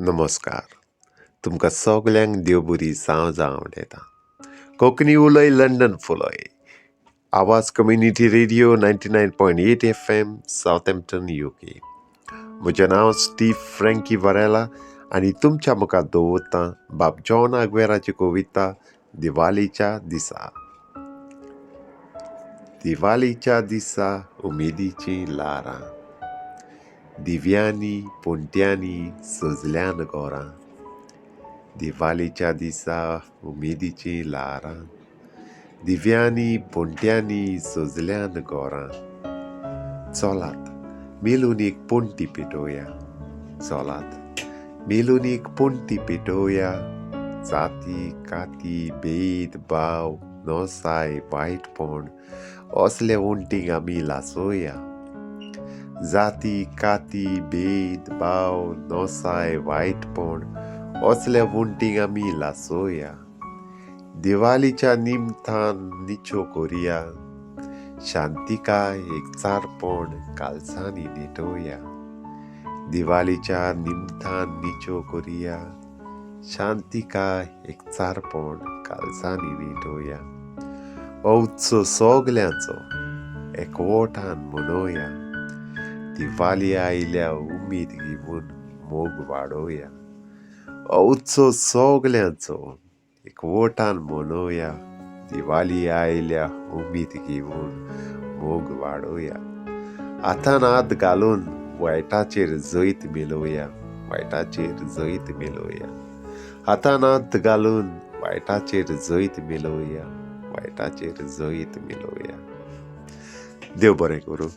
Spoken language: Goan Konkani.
नमस्कार, तुमकां सगल्यांक देव बरी सांज आवडटा. कोंकणी उलय London फुलय. Awaaz community radio 99.8 FM, Southampton, UK. म्हजें नांव स्टीव फ्रँकी वरेला आनी तुमच्या मुखार दवरतां बाब जॉन आग्वेराची कविता दिवालीच्या दिसा. दिवालीच्या दिसा उमेदीचीं ल्हारां, दिव्यांनी पणट्यांनी सजल्यान घरां. दिवालीच्या दिसा उमेदीचीं ल्हारां, दिव्यांनी पणट्यांनी सजल्यान घरां. चलात मेलून एक पणटी पेटोवया, चलात मेलून एक पणटी पेटोवया. जाती काती भेद भाव नोसाय वायटपण असले वण्टींक आमी लासोया. जाती काती भेद भाव नोसाय वायटपण असल्या वण्टींक आमी लासोया. दिवालीच्या निमतान निचो करुया, शांतिकाय एकचारपण कालसांनी नेटोवया. दिवालीच्या निमतान निचो करुया, शांतिकाय एकचारपण कालसांनी नेटोवया. हो उत्सव सगल्यांचो एकवटान मनोवया. दिवाली आयल्या उमेद घेवन मोग वाडोवया. हो उत्सव सगल्यांचो एकवटान मनोवया. दिवाली आयल्या उमेद घेवन मोग वाडोवया. हातान हात घालून वायटाचेर जैत मेळोवया, वायटाचेर जैत मेळोवया. हातान हात घालून वायटाचेर जैत मेळोवया, वायटाचेर जैत मेळोवया. देव बरें करूं.